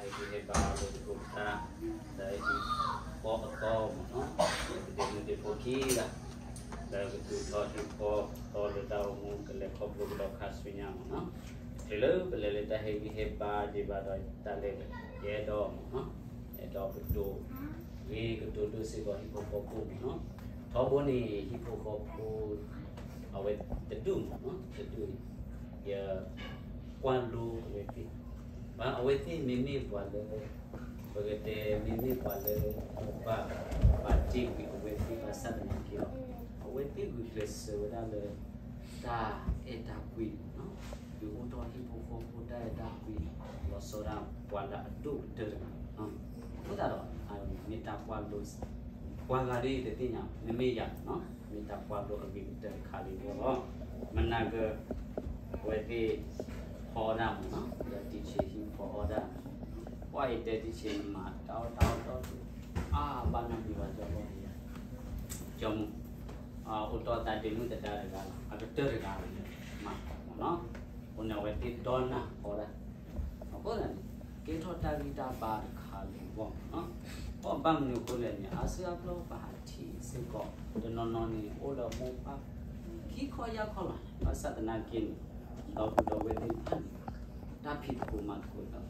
ဟ့ၣ်ဂံၢ်ဟ့ၣ်ဘါလိာ်သကိးပသး, ဒီးဟံၣ်ဖိဃီဖိအသီမ့ၢ်နီၤ, ပဒ့မုၣ်ဒ့ဖိခံဂၤ, ဒီးကသူၣ်ထီၣ်ဟံၣ်ဖိဃီဖိအသီလၢတၢ်အိၣ်မူကလဲၤခီဖျိကဒီးခါဆူညါမ့ၢ်နီၤ, တချုးလၢပလဲၤလၢတၢ်ဟ့ၣ်ဂံၢ်ဟ့ၣ်ဘါဒံးဘၣ်ဒီးတၢ်လဲၤ ယအဲၣ်ဒိးမ့ၢ်နီၤ, အဲၣ်ဒိးကတိၤဂ့ၤကတိၤဒိးစ့ၢ်ကီးဟံၣ်ဖိဃီဖိမ့ၢ်နီၤ, ထီဘိန့ၣ် ဟံၣ်ဖိဃီဖိ အဝဲတဒူၣ်မ့ၢ်နီၤ, တဒူၣ်န့ၣ် ယကွၢ်လိအဝဲသ့ၣ်, ဘၣ်အဝဲသ့ၣ်မ့မ့ၢ်ပှၤလၢ ပကတဲမ့မ့ၢ်ပှၤလၢ ဘၣ် ဘၣ်တ့ၢ်ကွံာ်အဝဲသ့ၣ်ဘၣ်ဆၣ်သနာ်က့ဒီး အဝဲသ့ၣ်ဂုာ်ကျဲးစၢးဝဲဒၣ်လၢ တၢ်အဲၣ်တၢ်ကွံမ့ၢ်နီၤ, ဒုးအိၣ်ထီၣ်ဟံၣ်ဖိဃီဖိတၢ်အဲၣ်တၢ်ကွံ လီၤဆီဒၣ်ပှၤလၢအဒိၣ်ကတၢၢ်တဂၤ, အဃိသတးဒီး မ့ၢ်တၢ်ကွၢ်လိ ပှၤဂၤဒ်အံၤတသ့ၣ်ညါ မ့မ့ၢ်ယၤနီၤ, မ့ၢ်တၢ်ကွၢ်လိအဂ့ၤကတၢၢ်တခါလံအဂီၢ်လီၤ, မနၤက အဝဲသ့ၣ်ဖီအီၣ်ဒၣ်မ့ၢ်နီၤ, ဒီးတံၢ်ဆံးဟံၣ်ဖီအီၣ်ဒၣ်, ပှၤအံၤတဲတံၢ်ဆံးမၤတၢ်အီၣ်တၢ်အီၣ်တီၢ် အါဘၣ်နီတမံၤဘၣ် ကၠီဘီယၤ, ကၠီမုၣ် အိၣ်တီၢ်သးဒ့မုၣ်သဒါတဂၤလီၤ, အကတၢၢ်တဂၤလီၤ, မၤမ့ၢ်နီၤ, အဃိန့ၣ် အဝဲသ့ၣ်ဒီနၢ်ဖီဒၣ်, အဃိသတးန့ၣ် ကဲထီၣ်တၢ်ဂံၢ်တၢ်ဘါတခါလံအဂီၢ်မ့ၢ်နီၤ, အဘၣ်မနုၤအဃိလဲၣ်န့ၣ် အါစုအါဘျီပဟးထံၣ်စ့ၢ်ကီး တနီၤနီၤန့ၣ် အိၣ်လၢမိၢ်ပၢ် ခံခီယါခီလီၤ, ဘၣ်ဆၣ်သနာ်က့န့ၣ် ဒီပုၢ်ဒီဝဲၢ်သ့ၣ်တဖၣ်န့ၣ် တၢ်ဖံးသကိးမၤသကိးတအိၣ်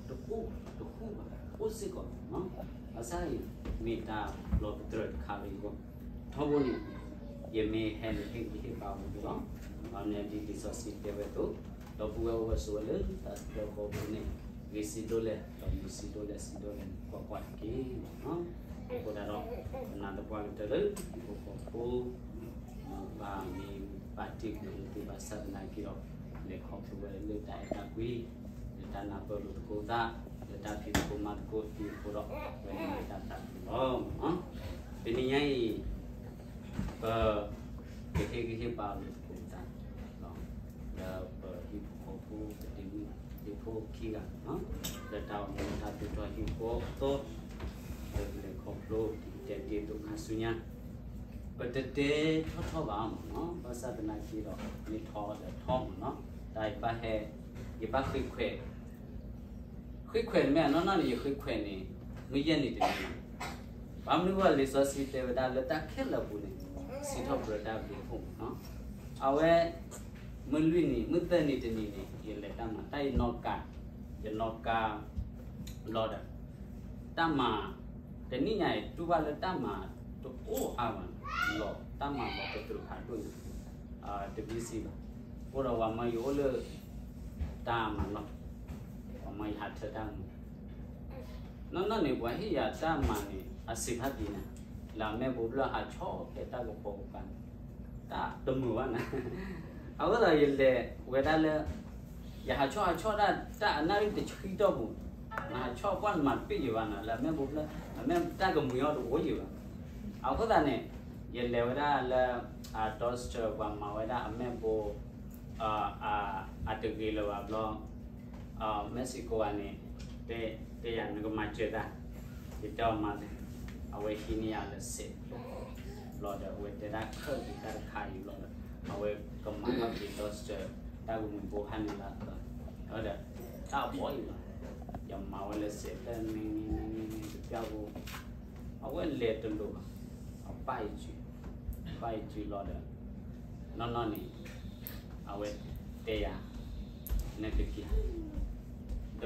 တဃူဘၣ် အိၣ်စ့ၢ်ကီးမ့ၢ်နီၤ, ဘၣ်ဆၣ်အံၤ မ့ၢ်တၢ်လီၤပတြၢၤတခါလံအဂီၢ်, ထီဘိန့ၣ် ယမ့ၢ်ဟဲန့ၣ် ဟ့ၣ်ဂံၢ်ဟ့ၣ်ဘါဝဲဒၣ်လီၤ, ဘၣ်မနုၤဒ်လံာ်စီဆှံတဲဝဲအသိး, ဒီပုၢ်ဝဲၢ်အိၣ်ဝဲဆိးဝဲလၢတၢ်သၢဃီပူၤန့ၣ် ဂ့ၤစံးဒိၣ်လဲၣ် ဒီးမုာ်စံးဒိၣ်လဲၣ် စံးဒိၣ်လဲၣ်န့ၣ် ကွၢ်ကွၢ်တက့ၢ်မ့ၢ်နီၤ, အဃိသတးဒီး ပနာ်သပှၢ်ကတၢၢ်လၢဟံၣ်ဖိဃီဖိ ဘၣ်မ့ၢ်ဘၣ်တ့ၢ်ကွံာ်အဝဲသ့ၣ်ဘၣ်ဆၣ်သနာ်က့ဒီး လဲၤခီဖျိဝဲလၢတၢ်အဲၣ်တၢ်ကွံ, လၢတၢ်နၢ်ပၢၢ်လိာ်သကိးသး, လၢတၢ်ဖံးသကိးမၤသကိးသ့အဃိဒီး ဝဲန့ၣ်မ့ၢ်တၢ်သးခုလီၤ. တနံၤညါအံၤ ပ ကဟ့ၣ်ဂံၢ်ဟ့ၣ်ဘါလိာ်သကိးသး လၢပဟံၣ်ဖိဃီဖိ ပဒ့မုၣ်ဒ့ဖိခံဂၤ လၢတၢ်အိၣ်မူတၢ်သူၣ်ထီၣ်ဟံၣ်ဖိဃီဖိအသီ လၢကလဲၤခီဖျိ ဒ်တဲတ့ၢ်အသိးခါဆူညါ ပတတဲထီၣ်ထီၣ်ဘၣ်မ့ၢ်နီၤ, ဘၣ်ဆၣ်သနာ်က့ဒီး မ့ၢ်ထီဒီးထီမ့ၢ်နီၤ, တၢ်ယဘၣ်ဟဲ ယဘၣ်ဃ့ခွဲး ဃ့ခွဲးန့ၣ်မ့ၢ်အနီၢ်နီၢ်န့ၣ် ယဃ့ခွဲးန့ၣ် မုၢ်ယဲၢ်နံၤတနံၤလီၤ. ဘၣ်မနုၤအဃိ လံာ်စီဆှံတဲဝဲဒၣ်လၢတၢ်ခဲလၢာ်အပူၤန့ၣ် စံးထီၣ်ပတြၢၤတၢ်ဘျုးဖှိၣ်မ့ၢ်နီၤ, အဝဲ မုၢ်လွံၢ်နံၤ မုၢ်သၢနံၤတနံၤန့ၣ် ယလဲၤတၢ်မၤ တၢ်ယနီၢ်ကါ ယနီၢ်ကါ ဘျီဒီး တၢ်မၤ တနံၣ်ညါအံၤ တူၢ်ဘၣ်လၢတၢ်မၤတအိၣ်အါဘၣ်န့ၣ် လီၤ တၢ်မၤလီၤကတြူာ်ဖးဒိၣ်န့ၣ် တဘျုးစံးဘၣ်. အဃိဒီးပှၤမၢယအိၣ်လၢ တၢ်မၤလီၢ်, ပှၤမၢယဟးထၢတၢ်မၤ နီၢ်နီၢ်န့ၣ် ပှၤဟ့ၣ်ယၤတၢ်မၤန့ၣ် အစံးဖးဒိၣ်နၤ, လၢအမဲာ်ဘိဘျၢဟးဆီၣ်ဖဲတၢ်ကပီၤကပၤန့ၣ် တၢ်တမုာ်ဘၣ်နၤ. အဃိသတးယလဲၤဝဲဒၣ်လၢ ယဟးဆီၣ်ဟးဆီၣ်ဒၣ်တၢ်အနၣ်ရံၣ်တဆံတီၢ်ပူၤ, နဟးဆီၣ်ကွၢ်နမၤတပ့ၢ်ယံၤဘၣ်နၤ, လၢအမဲာ်ဘိဘျၢ အမဲာ်တၢ်ကမုာ်အီၤတအိၣ်ယံၤဘၣ်. အဃိသတးန့ၣ် ယလဲၤဝဲဒၣ်လၢ အ doctor ပှၤမၤဝဲဒၣ်အမဲာ်ဘိ အတဂ့ၤလၢၤဘၣ်ဘျီ Mexico ဂၤန့ၣ် တဲယၤနကမၤစၢၤတၢ်, ယတဲအီၤမၤလဲၣ်, အဝဲဟံးန့ၢ်ယၤလၢစဲးဖျၢၣ် ဘျီဒီး အဝဲတဲဒၣ်ခၢၣ်က့ၤတၢ်တခါအံၤဘျီဒီး အဝဲကမၤထီၣ်က့ၤ doctor တၢ်ကမုာ်ဘိဟါန့ၣ်လၢအသီ, ဒီးတၢ်အဘီအံၤလီၤ, ယမၤဝဲလၢစဲးဖျၢၣ် န့ၣ်န့ၣ်န့ၣ်န့ၣ် တပျၢ်ဘိ အဝဲလဲၤတလိၤဘၣ်, အပၢ်ယစု, ပၢ်ယစုလီၤဒီး နီၢ်နီၢ်န့ၣ် အဝဲတဲယၤ နကက့ၤ ဒီး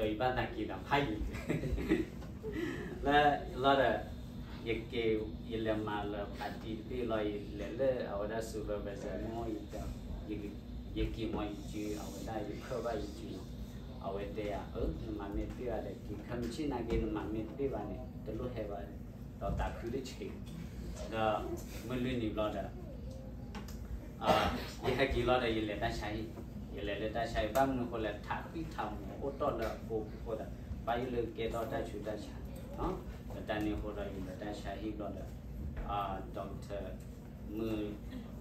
ယဘၣ်သးက့ၤသးဖးယံၤ လၢလီၤဒီး ယက့ၤ ယလဲၤမၤလၢ party တဘ့ၣ်လီၤ, ယလဲၤလၢအဝဲဒၣ် supervisor မ့ၢ် ယတဲ ယက့ၤမ့ၢ်ယစု အဝဲဒၣ်ယခၢၣ်ဘၣ်ယစုလီၤ. အဝဲတဲယၤ အၢ နမၤမ့ၢ်တဘ့ၣ်ဘၣ်ဒီးက့ၤ, ခဲမုၢ်ဆ့ၣ်နာ်က့ နမၤမ့ၢ်တဘ့ၣ်ဘၣ်န့ၣ် တလိၣ်ဟဲဘၣ်, ဒီးသးခုတဆံး, ဒီးမုၢ်လွံၢ်နံၤဘျီဒီး ယဟဲက့ၤလီၤဒီး ယလဲၤတၢ်ဆါဟံၣ်, ယလဲၤလၢတၢ်ဆါဟံၣ် ဘၣ်မနုၤအဃိလဲၣ် ထးဃံထးမူးအိၣ်တီၢ်လၢအကိာ်ပူၤအဃိဒီး ဘၣ်ယိၣ်လၢကဲထီၣ်တၢ်ဆူးတၢ်ဆါ, ဒီးတၢ်န့ၣ်အဃိဒီး ယလဲၤတၢ်ဆါဟံၣ်ဘျီဒီး doctor မုၣ်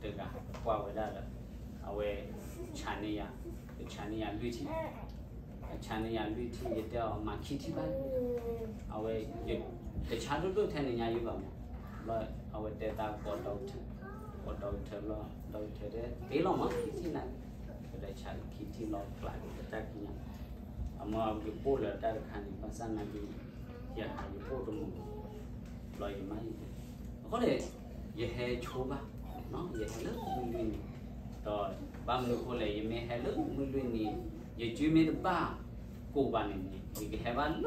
တဂၤကွၢ်ဝဲဒၣ်ဒီး အဝဲ ဆါန့ၢ်ယၤ, ကဆါန့ၢ်ယၤလွံၢ်ထံၣ် အဆါန့ၢ်ယၤလွံၢ်ထံၣ် ယတဲအီၤမၤခံထံၣ်ဘၣ်, အဝဲ တဆါဒိၣ်ဒိၣ်ထဲန့ၣ်ညါယဘၣ်မး, ဘျီအဝဲတဲသးကိး doctor, ကိး doctor ဘျီ doctor တဲသ့လီၤမး ခံထံၣ်နၤ, ပဒီးဆါခံထံၣ်လီၤကျးက့ၤတၢ်ခံညါ, မ်အကပိၣ်လၢတၢ်တခါန့ၣ် ဘၣ်ဆၣ်နာ်က့ ယဟးယပိၣ်တမုာ်ဘၣ်, ဘျီယမါယတဲ, အဃိန့ၣ် ယဟဲဆိဘၣ်, ယဟဲလၢမုၢ်လွံၢ်နံၤ, ဒီးဘၣ်မနုၤအဃိလဲၣ် ယမ့ၢ်ဟဲလၢမုၢ်လွံၢ်နံၤ ယကုမ့ၢ်တဘၣ်ကိးဘၣ်န့ၣ်န့ၣ် ယကဟဲဘၣ်လၢ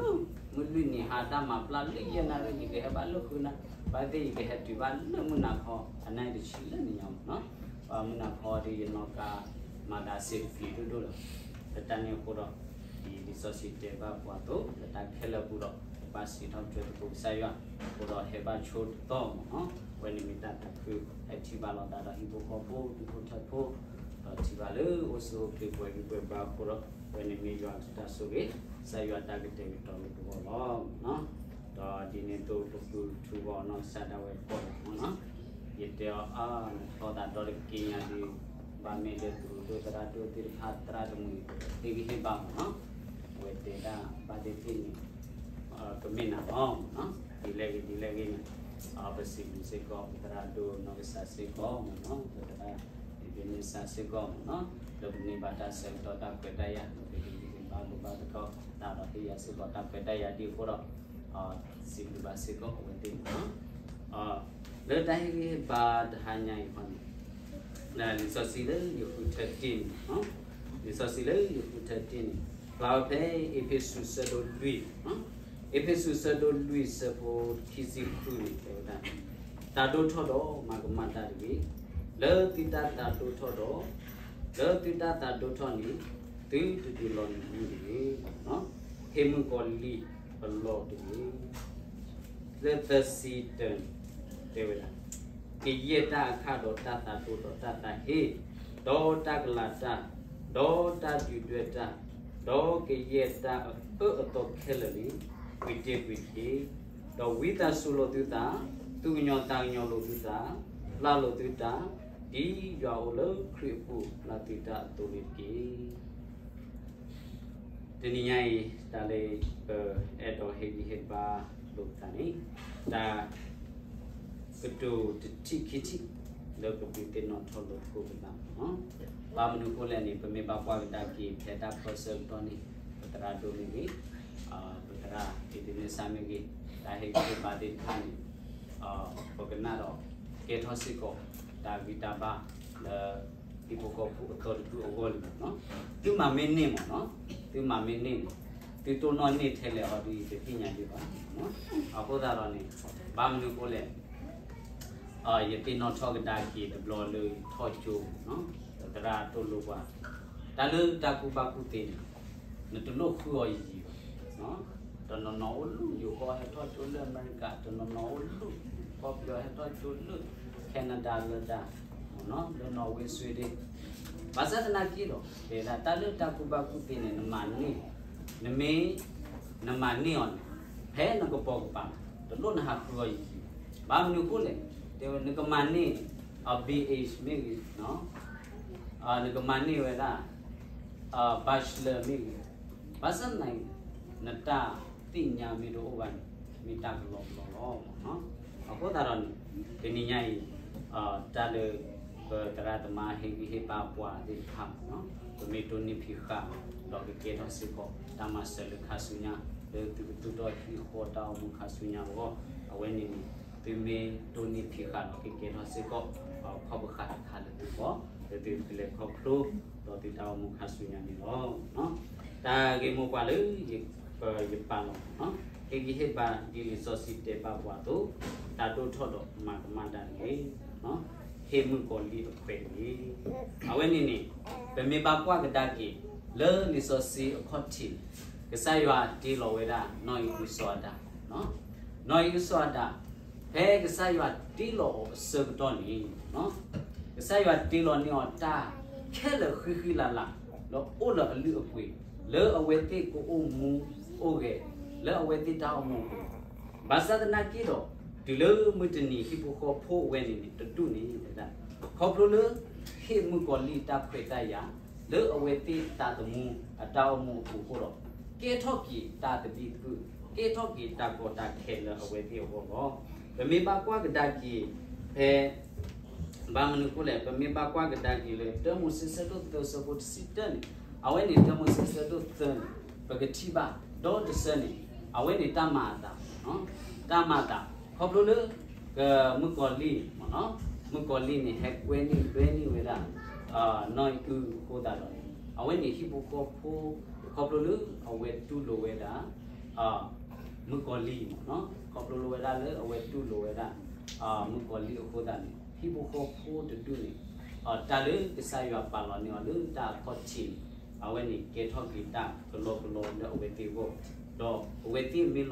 မုၢ်လွံၢ်နံၤ ဟါတၢ်မၤပျၢ်လၢယဲၢ်နၣ်ရံၣ် ယကဟဲဘၣ်လၢဃုနၣ်ရံၣ်, ဘၣ်သ့ၣ်ယကဟဲတုၤဘၣ်လၢမုၢ်နၤခီ အနၣ်ရံၣ်တဆံလၢနံၤညါမ့ၢ်နီၤ, မုၢ်နၤခီဒီးယနီၣ်ကါမၤသးစ့ဖံးဒိၣ်ဒိၣ်လီၤ, လၢတၢ်န့ၣ်အဃိဒီး ဒ်လံာ်စီဆှံတဲဘၣ်ပှၤအသိး လၢတၢ်ခဲလၢာ်ပူၤဒီး ပဘၣ်စံးထီၣ်ပတြၢၤသကိးကစၢ်ယွၤ, အဃိဒီးဟဲဘၣ်ဆိတသီမ့ၢ်နီၤ, အဝဲန့ၣ်မ့ၢ်တၢ်သးခု ဟဲထံၣ်ဘၣ်လိာ်သးဒီးဟံၣ်ဖိဃီဖိ ဒူၣ်ဖိထၢဖိ ဒီးထံၣ်ဘၣ်လၢအိၣ်ဆူၣ်အိၣ်ချ့ပှဲၤဂံၢ်ပှဲၤဘါအဃိဒီး အဝဲန့ၣ်မ့ၢ်ယွၤအတၢ်ဆိၣ်ဂ့ၤ, ကစၢ်ယွၤတၢ်ကတဲာ်ကတီၤလၢပဂီၢ်လီၤ. ဒီးဒ်န့ၣ်အသိးပဃုထူဘီနီၢ်ကစၢ်ဒၣ်ဝဲကီၢ်လီၤမ့ၢ်နီၤ, ယတဲအီၤအါ နဖျီသးဒီတက့ၢ်ညါဒီး ဘၣ်မ့ၢ်လၢသရူးဒိၣ်သရၣ်ဒိၣ်သ့ၣ်တဖၣ်သရၣ်တမှံၤ ဟ့ၣ်ဂံၢ်ဟ့ၣ်ဘါမ့ၢ်နီၤ, အဝဲတဲဒၣ်ဘၣ်သ့ၣ်သ့ၣ်န့ၣ် ကမ့ၢ်နၤလီၤမ့ၢ်နီၤ, ဒ်လဲၣ်ဂ့ၤဒ်လဲၣ်ဂ့ၤန့ၣ် ပစံးဘျုးစ့ၢ်ကီး ပသရၣ်ဒိၣ်နီၢ်ကစၢ်စ့ၢ်ကီးမ့ၢ်နီၤ, ပသရၣ်ဒိၣ်န့ၣ်စ့ၢ်ကီးမ့ၢ်နီၤ, လၢပန့ၢ်ဘၣ်တၢ်ဆၢကတီၢ်တၢ်ခွဲးတၢ်ယာ် လၢပဟ့ၣ်ဂံၢ်ဟ့ၣ်ဘါလိာ်ဘၣ်သကိးတၢ်ဒီးဟ့ၣ်ယၤစ့ၢ်ကီးတၢ်ခွဲးတၢ်ယာ်ဒ်အဃိဒီး စံးဘျုးဘၣ်စ့ၢ်ကီးအဝဲသ့ၣ်မ့ၢ်နီၤ, လၢတၢ်ဟ့ၣ်ဂံၢ်ဟ့ၣ်ဘါတဟါညါအံၤဃီန့ၣ် လံာ်စီဆှံလၢယဃုထၢတ့ၢ်န့ၣ်, လံာ်စီဆှံလၢယဃုထၢတ့ၢ်န့ၣ် ပာ်ဝဲဖဲအ့းဖ့းစူးဆၢဒိၣ်လွံၢ်, အ့းဖ့းစူးဆၢဒိၣ်လွံၢ်ဆၢဖိခံဆံဃုန့ၣ် တဲဝဲဒၣ်, သးဒိၣ်ထီၣ်ဒီးမၤကမၣ်တၢ်တဂ့ၤ, လၢသုတၢ်သးဒိၣ်ထီၣ်ဒီး, လၢသုတၢ်သးဒိၣ်ထီၣ်န့ၣ် သုတဒုးလီၤနုာ်မူတဂ့ၤ, ဟ့ၣ်မုၣ်ကီၤလံၢ်အလီၢ်တဂ့ၤ လၢသၢဆံတၢန့ၣ် တဲဝဲဒၣ်, ကယဲၢ်တၢ်အခၣ်ဒီးတၢ်သးဒိၣ်ဒီးတၢ်သးဟ့, ဒီးတၢ်ကလၤတၢ်, ဒီးတၢ်ဒုၣ်ဒွဲၣ်တၢ်, ဒီးကယဲၢ်တၢ်အအၢအသီခဲလၢာ်န့ၣ် ပှ့ၤတ့ၢ်ကွံာ်တက့ၢ်. ဒီးဝံသးစူၤလိာ်သုသး, သူၣ်ကညီၤသးကညီၤလိာ်သုသး, ပျၢ်လိာ်သုတၢ်, ဒ်ယွၤအိၣ်လၢခရံာ်အပူၤပျၢ်သုတၢ်အသိးန့ၣ်တက့ၢ်. တနံၤညါအံၤ တၢ်လၢပအဲၣ်ဒိးဟ့ၣ်ဂံၢ်ဟ့ၣ်ဘါလိာ်ပသးန့ၣ် တၢ်ကတိၤတထံၣ်ခံထံၣ် လၢပဒုးသ့ၣ်နီၣ်ထီၣ်လိာ်သကိးပသးမ့ၢ်နီၤ. ဘၣ်မနုၤအဃိလဲၣ်န့ၣ် ပမ့ၢ်ဘၣ်ကွၢ်ကဒါက့ၤ ဖဲတၢ်ကစီၣ်ဆၢကတီၢ်န့ၣ် ပသရၣ်ဒိၣ်မ့ၢ်ဂ့ၤ, ပသရၣ်အ့းဒ့နၢစၢ်မ့ၢ်ဂ့ၤ, တၢ်ဟ့ၣ်ဂံၢ်ဟ့ၣ်ဘါသ့ၣ်တဖၣ်န့ၣ် ပကနၣ်ဒီးကဲထီၣ်စ့ၢ်ကီး တၢ်ဂံၢ်တၢ်ဘါလၢ ဟံၣ်ဖိဃီဖိအသီတဒူၣ်အဂီၢ်န့ၣ်လီၤ. သုမၤမ့ၢ်န့ၢ်မ့ၢ်နီၤ, သုမၤမ့ၢ်န့ၢ်န့ၣ်, သုတိၢ်နီၣ်န့ၢ်ထဲလဲၣ်အီၤဒီး ယတသ့ၣ်ညါဒံးဘၣ်. အဃိသတးဒီးန့ၣ် ဘၣ်မနုၤအဃိလဲၣ် ယသ့ၣ်နီၣ်ထီၣ်ကဒါက့ၤတဘျီလၢထီၣ်ကၠိ, သရၣ်သိၣ်လိပှၤ, တၢ်လၢတၢ်ကူၣ်ဘၣ်ကူၣ်သ့န့ၣ် နတလိၣ်ဃုအီၤယံာ်ယံာ်ဘၣ်. တနီၤနီၤအိၣ်လၢယိၤကီၢ် ဟဲထီၣ်ကၠိလၢအမဲရကၤ, တနီၤနီၤအိၣ်လၢကီၢ်ပယီၤ ဟဲထီၣ်ကၠိလၢ Canada လၢဒၣ်, လၢနီၣ်ဝ့ Sweden, ဘၣ်ဆၣ်သနာ်က့ဒီး တဲဒၣ်တၢ်လၢတၢ်ကူၣ်ဘၣ်ကူၣ်သ့န့ၣ် နမၤန့ၢ်, နမ့ၢ်, နမၤန့ၢ်အီၤန့ၣ် ဖဲနကပိာ်ကပၤ, တလိၣ်နဟးဃုအီၤယံာ်ယံာ်, ဘၣ်မနုၤအဃိလဲၣ်, တဲဝဲ နကမၤန့ၢ် အ B A မ့ၢ်ဂ့ၤ, နကမၤန့ၢ်ဝဲဒၣ် Bachelor မ့ၢ်ဂ့ၤ, ဘၣ်ဆၣ်သနာ်က့ နတၢ်သ့ၣ်ညါမ့ၢ်တအိၣ်ဘၣ်န့ၣ် မ့ၢ်တၢ်ကလီကလီလီၤ. အဃိသတးဒီးန့ၣ် တနံၤညါအံၤ တၢ်လၢ ပသရၣ်သမါဟ့ၣ်ဂံၢ်ဟ့ၣ်ဘါပှၤသ့ၣ်တဖၣ်မ့ၢ်နီၤ, ပမ့ၢ်တိၢ်န့ၢ်ဖံးဃာ် ဒီးကကဲထီၣ်စ့ၢ်ကီး တၢ်မၤစၢၤလၢခါဆူညါ လၢသုကသူၣ်ထီၣ်ဟံၣ်ဃီတၢ်အိၣ်မူခါဆူညါအဂီၢ်, အဝဲန့ၣ်န့ၣ် သုမ့ၢ်တိၢ်န့ၢ်ဖံးဃာ်ဒီးကကဲထီၣ်စ့ၢ်ကီး ခီၣ်ပဃာ်တခါလၢသုဂီၢ် လၢသုကလဲၤခီဖျိ ဒီးသုတၢ်အိၣ်မူခါဆူညါန့ၣ်လီၤ. တၢ်ဂ့ၢ်မိၢ်ပှၢ်လၢ ယပာ်လီၤမ့ၢ်နီၤ, ဟ့ၣ်ဂံၢ်ဟ့ၣ်ဘါဒ်လံာ်စီဆှံတဲဘၣ်ပှၤအသိး, သးဒိၣ်ထီၣ်ဒီးမၤကမၣ်တၢ်တဂ့ၤ, ဟ့ၣ်မုၣ်ကီၤလံၢ်အခွဲးတဂ့ၤ. အဝဲန့ၣ်န့ၣ် ပမ့ၢ်ဘၣ်ကွၢ်ကဒါက့ၤ လၢလံာ်စီဆှံအခီၣ်ထံးန့ၣ် ကစၢ်ယွၤတ့လီၤဝဲဒၣ် နီၢ်အံၣ်အုစီၤအၤဒၣ်, နီၢ်အံၣ်အုစီၤအၤဒၣ် ဖဲကစၢ်ယွၤတ့လီၤအီၤအဆၢကတီၢ်န့ၣ် ကစၢ်ယွၤတ့လီၤန့ၢ်အီၤတၢ်ခဲလၢာ်ဃံဃံလၤလၤ ဒီးအိၣ်လၢအလုၢ်အပှ့ၤ လၢအဝဲသ့ၣ်ကအိၣ်မူအိၣ်ဂဲၤ လၢအဝဲသ့ၣ်တၢ်အိၣ်မူအပူၤ, ဘၣ်ဆၣ်သနာ်က့ဒီး တုၤလၢမုၢ်တနံၤဟံၣ်ဖိဃီဖိအဝဲန့ၣ်န့ၣ် တဒူၣ်န့ၣ် ဝဲဒၣ် ခီဖျိလၢ ဟ့ၣ်မုၣ်ကီၤလံၢ်တၢ်ခွဲးတၢ်ယာ် လၢအဝဲသ့ၣ်သးသမူအတၢ်အိၣ်မူအပူၤအဃိဒီး ကဲထီၣ်က့ၤတၢ်သဘံၣ်သဘုၣ် ကဲထီၣ်က့ၤတၢ်ကီတၢ်ခဲလၢအဝဲသ့ၣ်အဂီၢ်လီၤ. ပမ့ၢ်ဘၣ်ကွၢ်ကဒါက့ၤဖဲ ဘၣ်မနုၤအဃိလဲၣ်, ပမ့ၢ်ဘၣ်ကွၢ်ကဒါက့ၤလၢ တၢမိၤၡ့ဆၢဒိၣ်သၢဆၢဖိတဆံတၢန့ၣ်, အဝဲန့ၣ် တၢမိၤၡ့ဆၢဒိၣ်သၢန့ၣ် ပကထံၣ်ဘၣ်ဒီးတဆၢန့ၣ် အဝဲန့ၣ်တၢ်မၤအသး, တၢ်မၤအသး ခီဖျိလၢ ကမုၣ်ကီၤလံၢ်မ့ၢ်နီၤ, မုၣ်ကီၤလံၢ်န့ၣ် ဟဲကွဲန့ၢ်လွဲန့ၢ်ဝဲဒၣ် နီၢ်အုၣ်အဃိသတးဒီးန့ၣ် အဝဲန့ၣ်ဟံၣ်ဖိဃီဖိ ခီဖျိလၢအဝဲတူၢ်လိာ်ဝဲဒၣ် မုၣ်ကီၤလံၢ်မ့ၢ်နီၤ, ခီဖျိလၢဝဲဒၣ်လၢအဝဲတူၢ်လိာ်ဝဲဒၣ် မုၣ်ကီၤလံၢ်အဃိသတးန့ၣ် ဟံၣ်ဖိဃီဖိတဒူၣ်န့ၣ် တၢ်လၢကစၢ်ယွၤပာ်လီၤန့ၢ်အီၤလၢတၢ်အခီၣ်ထံးန့ၣ် အဝဲန့ၣ်ကဲထီၣ်က့ၤတၢ်ကလီကလီလၢအဝဲသ့ၣ်အဂီၢ်, ဒီးအဝဲသ့ၣ်မ့ၢ်လီၤ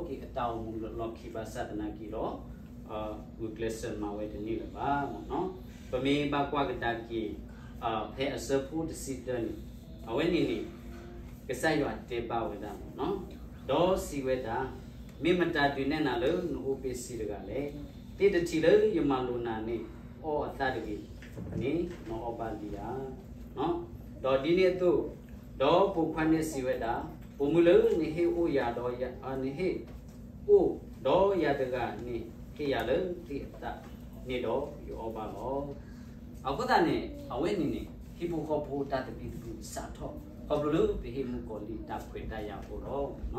ကီက့ၤအတၢ်အိၣ်မူလၢလီၢ်ခံဘၣ်ဆၣ်သနာ်က့ဒီး ဂုာ်ကျဲးစၢးမၤဝဲတန့ၢ်လၢၤဘၣ်. ပမ့ၢ်ဘၣ်ကွၢ်ကဒါက့ၤ ဖဲအဆၢဖိတဆံတၢန့ၣ် အဝဲန့ၣ်န့ၣ် ကစၢ်ယွၤတဲဘၣ်ဝဲဒၣ်မ့ၢ်နီၤ, ဒီးစံးဝဲဒၣ်, မ့ၢ်မတၤဒုးနဲၣ်နၤလၢနအိၣ်ဘ့ၣ်ဆ့တဂၤလဲၣ်. သ့ၣ်တထံးလၢယမၤလိာ်နၤန့ၣ် အီၣ်အသၣ်တဂ့ၤန့ၣ် နအီၣ်ဘၣ်လံဧါ. ဒီးဒ်န့ၣ်အသိး, ဒီးပိာ်ခွါန့ၣ်စံးဝဲဒၣ်, ပိာ်မုၣ်လၢနဟ့ၣ်အိၣ်ယၤဒီးယၤ, နဟ့ၣ်အိၣ်ဒီးယၤတဂၤန့ၣ် ဟ့ၣ်ယၤလၢသ့ၣ်အသၣ်န့ၣ်ဒီးယအီၣ်ဘၣ်လီၤ. အဃိသတးန့ၣ် အဝဲန့ၣ်န့ၣ် ဟံၣ်ဖိဃီဖိတၢ်သဘံၣ်သဘုၣ်စးထီၣ် ခီဖျိလၢပဟ့ၣ်မုၣ်ကီၤလံၢ်တၢ်ခွဲးတၢ်ယာ်အဃိဒီး လၢ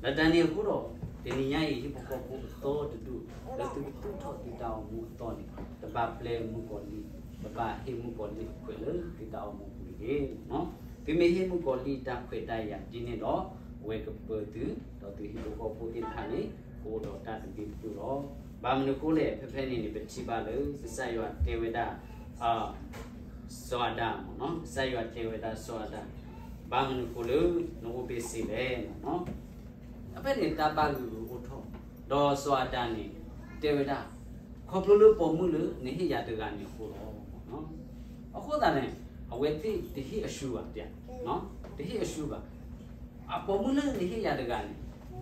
တၢ်န့ၣ်အဃိဒီး တနံၤညါအံၤ ဟံၣ်ဖိဃီဖိအသီတဒူၣ် လၢသုကသူၣ်ထီၣ်သုတၢ်အိၣ်မူအသီန့ၣ် တဘၣ်ပျဲမုၣ်ကီၤလံၢ်, တဘၣ်ဟ့ၣ်မုၣ်ကီၤလံၢ်အခွဲးလၢသုတၢ်အိၣ်မူပူၤတဂ့ၤ. သုမ့ၢ်ဟ့ၣ်မုၣ်ကီၤလံၢ်တၢ်ခွဲးတၢ်ယာ်ဒ်န့ၣ်ဒီး အဝဲကပၢၤသု ဒီးသုဟံၣ်ဖိဃီဖိသ့ၣ်တဖၣ်န့ၣ် ကအိၣ်ဒီးတၢ်သဘံၣ်သဘုၣ်လီၤ. ဘၣ်မနုၤအဃိလဲၣ်, ဖဲဖဲန့ၣ်န့ၣ် ပထံၣ်ဘၣ်လၢကစၢ်ယွၤတဲဝဲဒၣ် စီၤအၤဒၣ်မ့ၢ်နီၤ, ကစၢ်ယွၤတဲဝဲဒၣ်စီၤအၤဒၣ်, ဘၣ်မနုၤအဃိလၢနအိၣ်ဘ့ၣ်ဆ့လဲၣ်မ့ၢ်နီၤ. အဖဲန့ၣ်တၢ်ဘၣ်ဂုာ်ဂုာ်အိၣ်ထီၣ်, ဒီးစီၤအၤဒၣ်န့ၣ် တဲဝဲဒၣ်, ခီဖျိလၢပိာ်မုၣ်လၢနဟ့ၣ်ယၤတဂၤန့ၣ်အဃိလီၤ. အဃိသတးန့ၣ် အဝဲသ့ၣ်တဟ့ၣ်အဆူဘၣ်, တဟ့ၣ်အဆူဘၣ်. အပိာ်မုၣ်လၢနဟ့ၣ်ယၤတဂၤန့ၣ်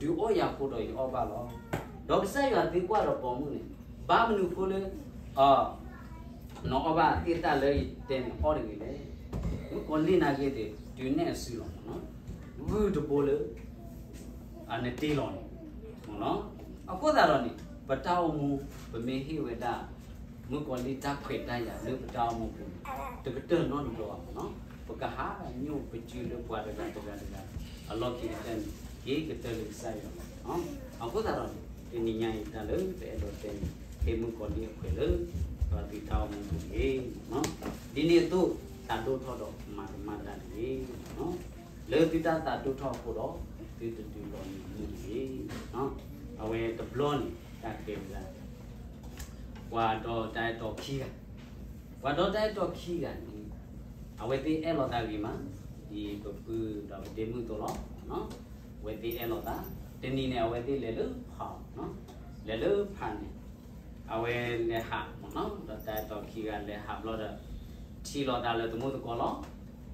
ဒုးအီၣ်ယၤအဃိဒီးယအီၣ်ဘၣ်လီၤ. ဒီးကစၢ်ယွၤသံကွၢ်ဒီးပိာ်မုၣ်န့ၣ်, ဘၣ်မနုၤအဃိလၢ နအီၣ်ဘၣ်သ့ၣ်သၣ်လၢယတဲန့ၣ်အီၣ်တဂ့ၤလဲၣ်. မုၣ်ကီၤလံၢ်နာ်က့သ့ၣ် တုၤနဲၣ်အစုလီၤမ့ၢ်နီၤ, ဂုၢ်တဘိလၢ နတ့လီၤန့ၣ်မ့ၢ်နီၤ. အဃိသတးဒီးန့ၣ် ပတၢ်အိၣ်မူ ပမ့ၢ်ဟ့ၣ်ဝဲဒၣ် မုၣ်ကီၤလံၢ်တၢ်ခွဲးတၢ်ယာ်လၢပတၢ်အိၣ်မူပူၤန့ၣ် တကတၢၢ်နီတဘျီဘၣ်မ့ၢ်နီၤ, ပကဟးညိၣ်ပစုလၢပှၤတဂၤတဂၤတဂၤ အလီၢ်ခံကတၢၢ်န့ၣ် က့ၤကတၢၢ်လၢကစၢ်ယွၤလီၤ. အဃိသတးဒီးန့ၣ် တနံၤညါအံၤတၢ်လၢပအဲၣ်ဒိးတဲန့ၣ် ဟ့ၣ်မုၣ်ကီၤလံၢ်အခွဲးလၢ ပှၤသုးတၢ်အိၣ်မူပူၤတဂ့ၤ. ဒ်န့ၣ်အသိး သးဒိၣ်ထီၣ်ဒီးမၤကမၣ်တၢ်တဂ့ၤ. လၢသုတၢ်သးဒိၣ်ထီၣ်အဃိဒီး သုတဒုးလီၤန့ၢ်မုၢ်တဂ့ၤ. အဝဲတဘျီန့ၣ် တၢ်တဲဝဲဒၣ် ပှၤဒီတၢ်အဲၣ်တီခံဂၤ, ပှၤဒီတၢ်အဲၣ်တီခံဂၤန့ၣ် အဝဲသ့ၣ်အဲၣ်လိာ်သးဂ့ၤမး, ဒ်ပပုၢ်ဒီးပဒ့မုၣ်အသိးလီၤ. အဝဲသ့ၣ်အဲၣ်လိာ်သး, တနံၤန့ၣ် အဝဲသ့ၣ်လဲၤလၢဖး, လဲၤလၢဖးန့ၣ် အဝဲလဲၤဟးမ့ၢ်နီၤ, ဒီးတၢ်အဲၣ်တီခံဂၤလဲၤဟးဘျီဒီး ထံၣ်လိာ်သးလၢသမူသကိးလီၤ.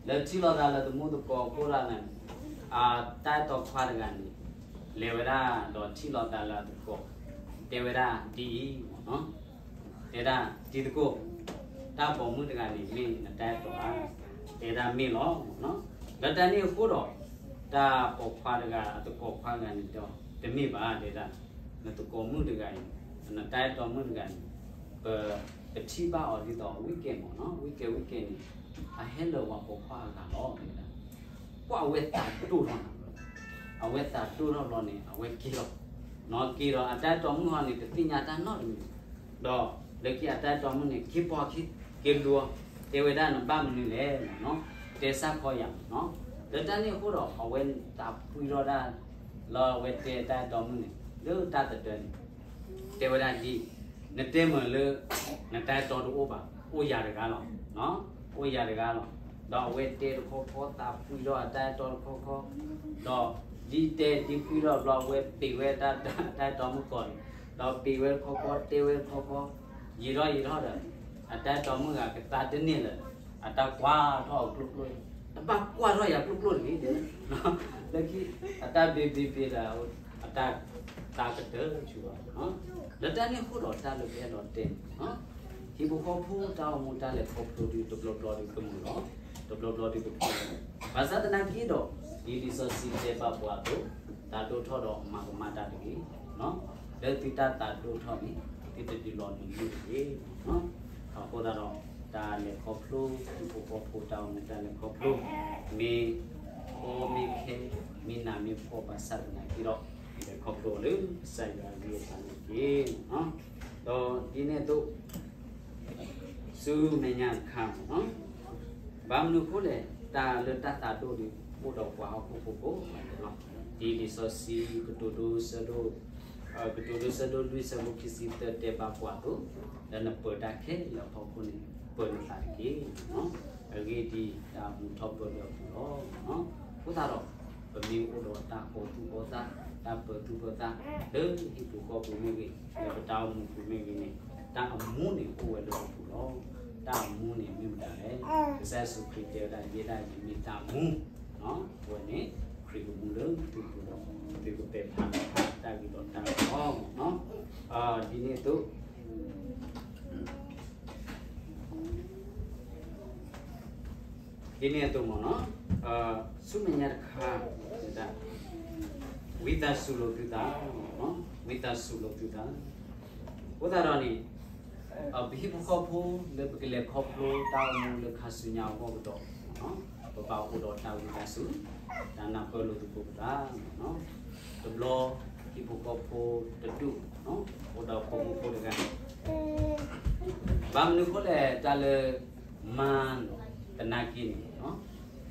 လၢထံၣ်လိာ်သးလၢသမူသကိးအဃိသတးန့ၣ် တၢ်အဲၣ်တီခွါတဂၤန့ၣ် လဲၤဝဲဒၣ်ဒီးထံၣ်လိာ်သးလၢအသကိး, တဲဝဲဒၣ်ဒ်အံၤမ့ၢ်နီၤ, တဲဒၣ်တံၤသကိး, တၢ်ပိာ်မုၣ်တဂၤန့ၣ် မ့ၢ်နတၢ်အဲၣ်တီဧါ. တဲဒၣ်မ့ၢ်လီၤမ့ၢ်နီၤ. လၢတၢ်န့ၣ်အဃိဒီး တၢ်ပိာ်ခွါတဂၤ အသကိးခွါတဂၤန့ၣ်ဒီး တမ့ၢ်ဘၣ်တဲဒၣ်, နသကိးမုၣ်တဂၤအံၤ, နတၢ်အဲၣ်တီမုၣ်တဂၤန့ၣ် ပ ပထံၣ်ဘၣ်အီၤဒ်သိး weekend မ့ၢ်နီၤ, weekend weekend န့ၣ် အဟဲလၢပှၤပိာ်ခွါအဂၤလီၤတဲဒၣ်. ကွၢ်အဝဲသးဒိၣ်ထီၣ်နၤလီၤ, အဝဲသးဒိၣ်ထီၣ်လီၤန့ၣ် အဝဲက့ၤလီၤ, နီၤက့ၤဒီးအတၢ်အဲၣ်တီမုၣ်ဟီန့ၣ် တသ့ၣ်ညါတၢ်နီတမံၤ, ဒီးလၢခံအတၢ်အဲၣ်တီမုၣ်န့ၣ် က့ၤပိာ်ခံ, က့ၤလူၤအီၤ, တဲဝဲဒၣ်နဘၣ်မနုၤလဲၣ်မ့ၢ်နီၤ, တဲစၢ်ခီယၤမ့ၢ်နီၤ. လၢတၢ်န့ၣ်အဃိဒီး အဝဲသးဖှံထီၣ်ဒၣ် လၢအဝဲတဲတၢ်အဲၣ်တီမုၣ်န့ၣ် လၢတၢ်သဒၢန့ၣ် တဲဝဲဒၣ်ဒ်အံၤ, နတဲမုာ်လၢ နတၢ်အဲၣ်တီတအိၣ်ဘၣ်, အိၣ်ယၤတဂၤလီၤ, အိၣ်ယၤတဂၤလီၤ. ဒီးအဝဲတဲတခီခီ သးဖှံထီၣ်အတၢ်အဲၣ်တီတခီခီ, ဒီးဒ်တဲဒ်ဖှံထီၣ်ဘျီ အဝဲပ့ၤဝဲတၢ်အဲၣ်တီမုၣ်ကီၢ်န့ၣ်, ဒီးပ့ၤဝဲတခီခီ တဲဝဲတခီခီ, ယံာ်ထီၣ်ယံာ်ထီၣ်ဒီး အတၢ်အဲၣ်တီမုၣ်ဂၤကသါတန့ၢ်လၢၤ, အတၢ်ကွၢ်ထီၣ်အကျိၣ်ကျိၣ်, တဘၣ်ကွၢ်ထီၣ်ယၤကျိၣ်ကျိၣ်တဂ့ၤ, လၢခံ အတၢ်ဘ့ဘ့ဘ့ဒီး အတၢ်သါကတၢၢ်ဆူၣ်ဘၣ်. လၢတၢ်န့ၣ်အဃိဒီးတၢ်လၢပအဲၣ်ဒိးတဲန့ၣ် ဟံၣ်ဖိဃီဖိတၢ်အိၣ်မူတၢ်လဲၤခီဖျိဒုး တဘျီဘျီဒုးကမုာ်လီၤ, တဘျီဘျီဒုးကဖှံလီၤ. ဘၣ်ဆၣ်သနာ်က့ဒီး ဒ်လံာ်စီဆှံတဲဘၣ်ပှၤအသိး, သးဒိၣ်ထီၣ်ဒီးမၤကမၣ်တၢ်တဂ့ၤ, လၢသုတၢ်သးဒိၣ်ထီၣ်န့ၣ် သုတဒုးလီၤန့ၢ်မုၢ်တဂ့ၤ. အဃိသတးဒီး တၢ်လဲၤခီဖျိ ဟံၣ်ဖိဃီဖိတၢ်အိၣ်မူတၢ်လဲၤခီဖျိ မ့ၢ် မ့ၢ်ခဲ မ့ၢ်နးမ့ၢ်ဖှီၣ်ဘၣ်ဆၣ်သနာ်က့ဒီး လဲၤခီဖျိလၢကစၢ်ယွၤအဂ့ၢ်အဘါန့ၣ်တက့ၢ်. ဒီးဒ်န့ၣ်အသိး ဆူမဲာ်ညါတခါမ့ၢ်နီၤ, ဘၣ်မနုၤအဃိလဲၣ်, တၢ်လၢတၢ်သးဒိၣ်ဒီး အိၣ်ဒီးပှၤဟီၣ်ခိၣ်ဖိကိးဂၤဒဲးလီၤ. ဒ်လံာ်စီဆှံကတိၤဒိ ဆၢဒိ ကတိၤဒိ ဆၢဒိလွံၢ် ဆၢဖိခံဆံသၢ တဲဘၣ်ပှၤအသိး, လၢနပၢၤတၢ်ခဲလၢာ်အဖီခိၣ်န့ၣ် ပၢၤနသးတက့ၢ်. အဂ့ၢ်ဒ်အံၤ, တၢ်မူထီၣ်ပၢၢ်လၢအပူၤလီၤ. အဃိသတးဒီး ပမ့ၢ်အိၣ်ဒီးတၢ်ကီၤသူၣ်ကီၤသး, တၢ်ပၢၤသူၣ်ပၢၤသး, လၢဟံၣ်ပူၤဃီပူၤမ့ၢ်ဂ့ၤ, လၢပတၢ်အိၣ်မူပူၤမ့ၢ်ဂ့ၤန့ၣ်, တၢ်အမူန့ၣ်အိၣ်ဝဲလၢအပူၤလီၤ. တၢ်အမူန့ၣ်မ့ၢ်မတၤလဲၣ်. ကစၢ်ယ့ၣ်ၡူးခရံာ်တဲဝဲဒၣ် ယဲဒၣ်ယမ့ၢ်တၢ်မူ, အဝဲန့ၣ် ခရံာ်ကမူလၢသုပူၤဒီး သုကပဲာ်ဖျါထီၣ်တၢ်ဂ့ၤဒီးတၢ်အၢလီၤ. ဒ်န့ၣ်အသိး ဒ်န့ၣ်အသိးမ့ၢ်နီၤ, ဆူမဲာ်ညါတခါ, ဝံသးစူၤလိာ်သုသး, ဝံသးစူၤလိာ်သုသး. အဃိသတးဒီးန့ၣ်, ပဟံၣ်ဖိဃီဖိလၢပကလဲၤခီဖျိတၢ်အိၣ်မူလၢခါဆူညါအဂီၢ်ကဒီး, ပဘၣ်အိၣ်ဒီးတၢ်ဝံသးစူၤ, တၢ်နၢ်ပၢၢ်လိာ်သကိးပသး. တဘျီ ဟံၣ်ဖိဃီဖိတဒူၣ်, အိၣ်ဒီးဖိမုၣ်ဖိတဂၤ ဘၣ်မနုၤအဃိလဲၣ်, တၢ်လၢ မါသနာ်က့န့ၣ်,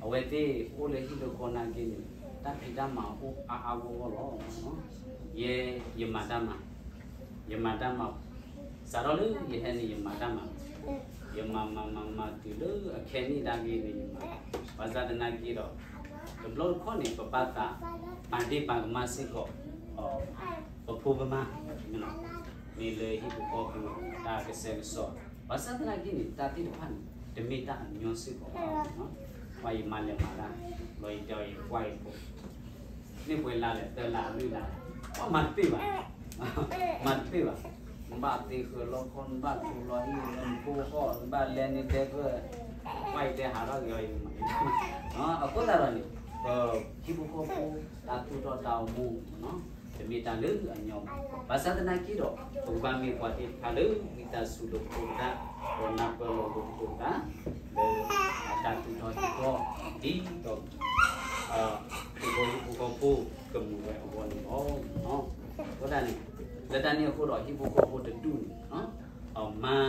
အဝဲသ့ၣ်အိၣ်လၢဟံၣ်လၢဃီနာ်က့န့ၣ်, တၢ်ဖံးတၢ်မၤအိၣ်အါအါဂီၢ်ဂီၢ်လီၤ. ယဲ ယမၤတၢ်မၤ, ယမၤတၢ်မၤ, စးထီၣ်လၢယဟဲန့ၣ် ယမၤတၢ်မၤ, ယမၤမၤမၤမၤတုၤလၢအခဲနံၣ်ဒၣ်က့န့ၣ် ယမၤ, ဘၣ်ဆၣ်သနာ်က့ဒီး တဘျီတခီၣ်န့ၣ် ပဘၣ်သး ပာ်ဒ့ၣ်ပာ်ကမၣ်စ့ၢ်ကီး ပဖိပမါ, မ့ၢ်လၢဟံၣ်ဖိဃီဖိတၢ်ကဆှဲကဆှီ, ဘၣ်ဆၣ်သနာ်က့န့ၣ် တၢ်သ့ၣ်တဖၣ်န့ၣ် တမ့ၢ်တၢ်အညီစ့ၢ်ကီးဘၣ်. ပှၤယမၤလဲၤမၤတၢ်, လီၤယတဲအီၤယကွၢ်ယဖိ, န့ၢ်ပှဲၤလါလဲၣ် သၢလါလွံၢ်လါ, ပှၤမၤတပ့ၢ်ဘၣ်, မၤတပ့ၢ်ဘၣ်. နဘၣ်သ့ဃၢၤလီခီ, နဘၣ်ထူလီဟံၣ်, နဖိဃီၣ်, နဘၣ်လဲၤန့ၣ်တဲဖၢ, ပှၤယတဲဟးထီၣ်က့ၤအီၤယမၤ, အဃိသတးဒီးန့ၣ် ပဟံၣ်ဖိဃီဖိ တၢ်သူၣ်ထီၣ်တၢ်အိၣ်မူ တမ့ၢ်တၢ်လၢအညီဘၣ်. ဘၣ်ဆၣ်သနာ်က့ဒီး ပကဘၣ်မ့ၢ်ပှၤသ့ၣ်တဖၣ်လၢ ဝံသးစူၤလိာ်သကိးပသး, ဒီးနၢ်ပၢၢ်လိာ်သကိးပသး, လၢအတၢ်သူၣ်ထီၣ်ဟံၣ်ဃီ ဒ်သိး ခရံာ်ဖိဟံၣ်ဖိဃီဖိ ကမူၤဝဲအဂီၢ်န့ၣ်လီၤ. အဃိသတးန့ၣ် လၢတၢ်န့ၣ်အဃိဒီး ဟံၣ်ဖိဃီဖိတဒူၣ်န့ၣ် အမါ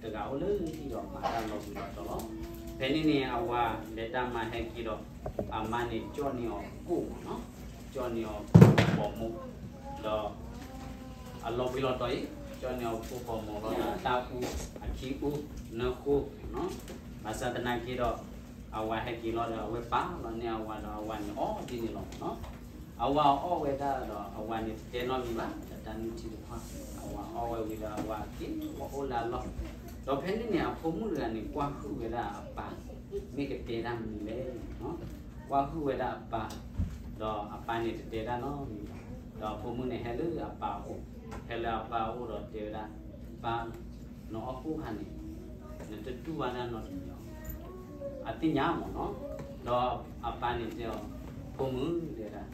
တဂၤအိၣ်လၢဟံၣ်ဒီးမၤတၢ်လီၤဘှံးလီၤတီၤလီၤ. ဖဲန့ၣ်န့ၣ် အဝၤလဲၤတၢ်မၤဟဲက့ၤဒီး အမါန့ၣ်ကၠီၣ်န့ၢ်အီၤကိၣ်မ့ၢ်နီၤ, ကၠီၣ်န့ၢ်အီၤကိၣ်ပိာ်မိၣ်, ဒီး အလီၤဘှံးလီၤတီၤအံၤ ကၠီၣ်န့ၢ်အီၤကိၣ်ပိာ်မိၣ်လီၤဒီး တၢ်အူအခံအူ နၢဃိ, ဘၣ်ဆၣ်သနာ်က့ဒီး အဝၤဟဲက့ၤလီၤဒီး အဝဲပာ်လီၤန့ၢ်အဝၤဒီး အဝၤန့ၣ်အီၣ်ဒ်န့ၣ်လီၤ. အဝၤအီၣ်ဝဲဒၣ်ဒီး အဝၤန့ၣ်တတဲနီတမံၤဘၣ် ဒီးတၢ်နုၢ်ထံတဖၣ်, အဝၤအီၣ်ဝဲဝံၤဒီး အဝၤက့ၤအိၣ်လၢအလီၢ်, ဒီးဖဲန့ၣ်န့ၣ် အဖိမုၣ်တဂၤန့ၣ် ကွၢ်ဟုၣ်ဝဲဒၣ်အပၢ် မ့ၢ်ကတဲတၢ်မနုၤလဲၣ်, ကွၢ်ဟုၣ်ဝဲဒၣ်အပၢ်, ဒီးအပၢ်န့ၣ်တတဲတၢ်နီတမံၤဘၣ်, ဒီးအဖိမုၣ်န့ၣ်ဟဲလၢအပၢ်အအိၣ်, ဟဲလၢအပၢ်အအိၣ်ဒီးတဲဝဲဒၣ်, ပၢ်, နအီၣ်ကိၣ်ခါန့ၣ် နတတူၢ်ဘၣ်တၢ်နီတမံၤလီၤ. အသ့ၣ်ညါမ့ၢ်နီၤ, ဒီးအပၢ်န့ၣ်တဲအီၤ, ဖိမုၣ်တဲဒၣ်,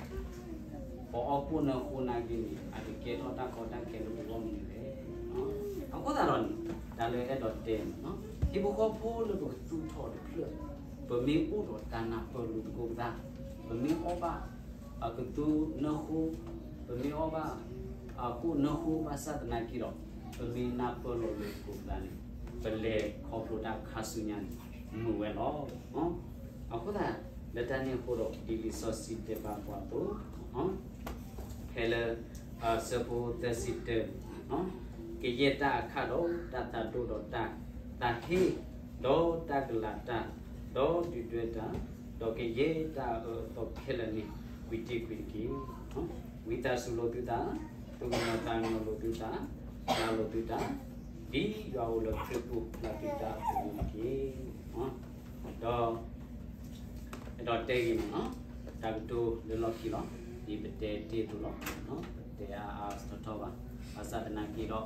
ပအီၣ်ကိၣ်နၢဃိနာ်က့န့ၣ် အကကဲထီၣ်တၢ်ကီတၢ်ခဲလၢပဂီၢ်မနုၤလဲၣ်. အဃိသတးဒီးန့ၣ် တၢ်လၢအဲၣ်ဒိးတဲန့ၣ်, ဟံၣ်ဖိဃီဖိလၢပကသူၣ်ထီၣ်တဖျၢၣ်, ပမ့ၢ်အိၣ်ဒီးတၢ်နၢ်ပၢၢ်လိာ်သကိးပသး, ပမ့ၢ်အီၣ်ဘၣ် အကသူနၢဃိ, ပမ့ၢ်အီၣ်ဘၣ် အကိၣ်နၢဃိဘၣ်ဆၣ်သနာ်က့ဒီး ပမ့ၢ်နၢ်ပၢၢ်လိာ်သကိးပသးန့ၣ် ပလဲၤခီဖျိတၢ်ခါဆူညါန့ၣ် မုာ်ဝဲလီၤ. အဃိသတး လၢတၢ်န့ၣ်အဃိဒီး ဒ်လံာ်စီဆှံတဲဘၣ်ပှၤအသိး ဖဲလၢ ဆၢဖိသၢဆံတၢ ကယဲၢ်တၢ်အခၣ်ဒီးတၢ်သးဒိၣ်ဒီးတၢ် သးဟ့ ဒီးတၢ်ကလၤတၢ် ဒီးဒုၣ်ဒွဲၣ်တၢ် ဒီးကယဲၢ်တၢ်အအၢအသီခဲလၢာ်န့ၣ် ကွံာ်တ့ၢ်ကွံာ်တက့ၢ်. ဝံသးစူၤလိာ်သုသး, သူၣ်ကညီၤသးကညီၤလိာ်သုသး, ပျၢ်လိာ်သုသး, ဒ်ယွၤအိၣ်လၢခရံာ်ပူၤပျၢ်သုသးအသိးန့ၣ်တက့ၢ်. ဒီး အဲၣ်ဒိးတဲဂ့ၤန့ၣ်လီၤ, တၢ်ကတိၤလၢလီၢ်ခံလီၤ, ဒ်ပတဲတ့ၢ်အသိးလီၤ, ပတဲအါအါထီထီဘၣ်, ဘၣ်ဆၣ်သနာ်က့ဒီး ဒ်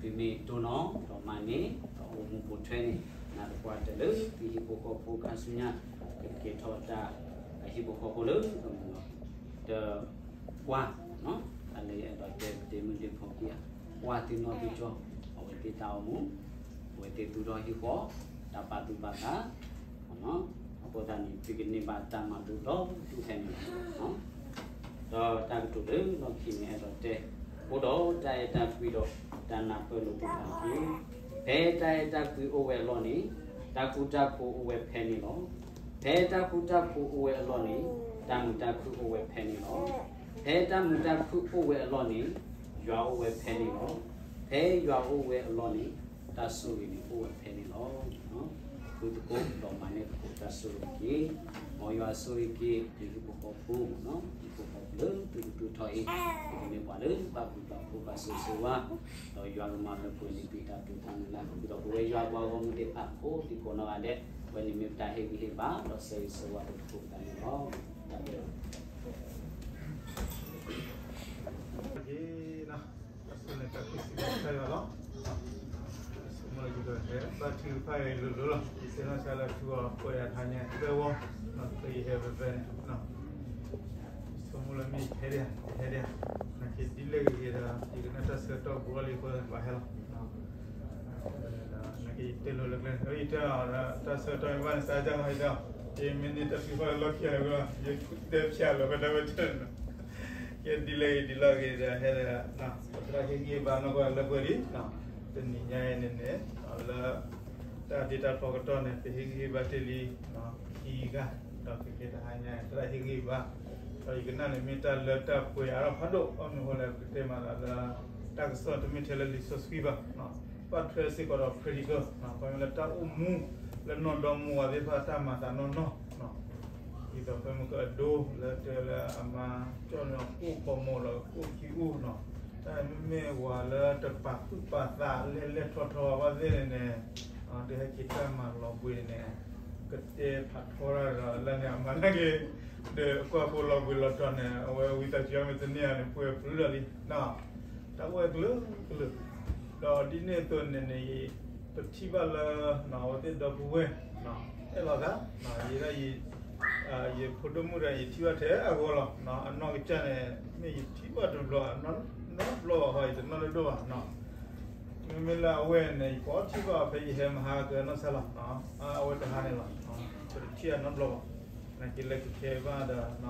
သုမ့ၢ်တိၢ်နီၣ်ဒီးမၤန့ၢ် ဒီးအိၣ်မူပိာ်ထွဲန့ၣ် နာ်သပှၢ်တၢၢ်လၢသုဟံၣ်ဖိဃီဖိခါဆူညါ ကကဲထီၣ်တၢ် ဟံၣ်ဖိဃီဖိလၢအမုာ်လီၤ. တ ကွၢ်, တၢ်လၢယအဲၣ်ဒိးတဲ ပတဲမုၢ်လ့ၢ်ဖီက့ၤဧါ, ကွၢ်သုနီၢ်သုကၠီ, အဝဲသ့ၣ်တၢ်အိၣ်မူ, အဝဲသ့ၣ်သူၣ်ထီၣ်ဟံၣ်ဃီ, တၢ်ပာ်သူၣ်ပာ်သး, အ အဃိသတးန့ၣ် သုကန့ၢ်ဘၣ်တၢ်မၤလိဒီဒူၣ်ထဲန့ၣ်လီၤ. ဒီးတၢ်ကတိၤလၢလီၢ်ခံန့ၣ်အဲၣ်ဒိးတဲ, အိၣ်ဒီးတၢ်အဲၣ်တၢ်ကွံဒီးတၢ်နၢ်ပၢၢ်လိာ်ပသးတက့ၢ်. ဖဲတၢ်အဲၣ်တၢ်ကွံအိၣ်ဝဲအလီၢ်န့ၣ်, တၢ်ဃူတၢ်ဖိးအိၣ်ဝဲဖဲန့ၣ်လီၤ. ဖဲတၢ်ဃူတၢ်ဖိးအိၣ်ဝဲအလီၢ်န့ၣ်, တၢ်မုာ်တၢ်ခုၣ်အိၣ်ဝဲဖဲန့ၣ်လီၤ. ဖဲတၢ်မုာ်တၢ်ခုၣ်အိၣ်ဝဲအလီၢ်န့ၣ်, ယွၤအိၣ်ဝဲဖဲန့ၣ်လီၤ. ဖဲယွၤအိၣ်ဝဲအလီၢ်န့ၣ်, တၢ်ဆိၣ်ဂ့ၤန့ၣ်အိၣ်ဝဲဖဲန့ၣ်လီၤ. ဃုသကိးဒီးမၤန့ၢ်သကိးတၢ်ဆိၣ်ဂ့ၤတက့ၢ်. မ်ယွၤဆိၣ်ဂ့ၤက့ၤ ဟံၣ်ဖိဃီဖိ, ဟံၣ်ဖိဃီဖိလၢသုကသူၣ်ထီၣ်အံၤ, ကမ့ၢ်ပှၤလၢဘၣ်ဘျုးဘၣ်ဖှိၣ်ဘၣ်ဆိၣ်ဂ့ၤဆိၣ်ဝါ, ဒီးယွၤကမၤလၢပှဲၤန့ၢ်သုတၢ်ဒိးတၢ်မုၢ်လၢ်, ဒီးပဝဲယွၤပှၤဂီၢ်မုၢ်သ့ၣ်တဖၣ်ကိးဒံကိးနီၢ်ဂၤဒဲး, အဝဲန့ၣ်မ့ၢ်ပတၢ်ဟ့ၣ်ဂံၢ်ဟ့ၣ်ဘါ ဒီးဆိၣ်ဂ့ၤဆိၣ်ဝါလၢပကိးပသးန့ၣ်လီၤ. တၢ်ဘျုး အဆိန့ၣ်တၢ်ခံစံးဘၣ်ဆၢယွၤလီၤ. အဆိမ့ၢ်လၢယကဟဲဘါထုကဖၣ်အံၤလိၤလိၤလီၤ. ယဆၢနီၢ်ဆါလၢထူအီၤပှဲၤယၤထါညါသၢဝီ, ဒီးယဟဲဖဲဖဲန့ၣ်, ဆိကမိၣ်လၢမ့ၢ်ယဟဲဒံး, ယဟဲဒံး, နာ်က့ဒ်လဲၣ်ဂ့ၤဂ့ၤဒီး ယကနၣ်တၢ်ဆၢကတီၢ်ဘူးအီၤလံအဃိသတးန့ၣ် ပှၤဟဲလီၤ. နာ်က့ယတဲလိၤလၢကျဲန့ၣ် ယတဲအီၤဒီး တၢ်ဆၢကတီၢ်မ့ၢ်ဘၣ်န့ၣ် စးကမၤယတဲအီၤ, ယမ့ၢ်န့ၢ်တၢ်ထုကဖၣ်လၢလီၢ်ခံအံၤလီၤ, ယတဲဖျါလီၤဖဲတၢ်ဝဲတၢ်န့ၣ်လီၤ. ကဲဒ်လဲၣ်ဂ့ၤဒ်လဲၣ်ဂ့ၤဒီး ဟဲဒီး ပသရၣ်ဟ့ၣ်ဂံၢ်ဟ့ၣ်ဘါနီၢ်ကီၢ်လၢပှဲၤလံ, တနံၤညါအံၤန့ၣ်န့ၣ် လၢ တၢ်ဒ့တၢ်ဖျီကတီၢ်န့ၣ် ပဟ့ၣ်ဂံၢ်ဟ့ၣ်ဘါတ့ၢ်လံ ခံဂၤ, ဒီးကကဲတဟါညါ သရၣ်ဟ့ၣ်ဂံၢ်ဟ့ၣ်ဘါ, ဒီးယကနၣ်န့ၣ်မ့ၢ်တၢ်လၢတၢ်ပှဲၤအါထီၣ်ဖးဒိၣ်, ဘၣ်မနုၤအဃိလဲၣ် ပကတဲမးသးလၢ တၢ်ကစီၣ်တမ့ၢ်ထဲလၢလံာ်စီဆှံဘၣ်, ဘၣ်ထွဲစ့ၢ်ကီးဒီး practical, ခီမ့ၢ်လၢတၢ်အိၣ်မူ လၢနီၢ်ဒီမါဝၤသ့ၣ်တဖၣ်တၢ်မၤသးနီၢ်နီၢ်, ဒ်သိးဖဲမုၢ်ကအဒိ လၢတဲလၢအမါကၠီၣ်န့ၢ်အီၤကိၣ်ဖီမိၢ်လၢကိၣ်ခံအူနီၤ, တၢ်မ့မ့ၢ်ဝၤလၢတပာ်သူၣ်ပာ်သးလဲၤလဲၤထီၣ်ထီၣ်ဘၣ်သ့ၣ်န့ၣ်န့ၣ်, တဟဲက့ၤတၢ်မၤလီၤဘှံးန့ၣ်, ကတဲဖးထီတၢ်ဒီးလၢန့ၣ်အမၤနာ်က့ၤ, ဒီးကွၢ်ဖိလီၤဘှံးလီၤတီၤန့ၣ် အဝဲဝံသးစူၤအမ့ၢ်တန့ၢ်ဧါန့ၣ် ပှဲၤပျုၤဒီးလံ, တၢ်အိၣ်ဝဲကလုာ်ကလုာ်, ဒီးဒ်န့ၣ်အသိးန့ၣ်န့ၣ် ပထံၣ်ဘၣ်လၢ အဝဲသ့ၣ်ဒီပုၢ်ဝဲၢ် အဲၣ်လိာ်သး, ယဲဒၣ် ယဖိဒိၣ်မုၣ်ဒီး ယထံၣ်ဘၣ်ထဲအဂီၢ်လီၤ. အနီၢ်ကစၢ်န့ၣ် မ့ၢ်ယထံၣ်ဘၣ်တဘျီ နီတဘျီဘၣ် ဟီ ယတနီၣ်တဒိၣ်ဘၣ်. မ့မ့ၢ်လၢအဝဲန့ၣ် ယကိးထံၣ်ဘၣ်ဖဲယဟဲမဟါကနီၢ်ဆါလီၤ. အဝဲတဟါန့ၣ်လီၤ. ပတထံၣ်အနီတဘျီဘၣ်. နာ်က့လၢကခဲဘၣ်ဒီး ပဒီ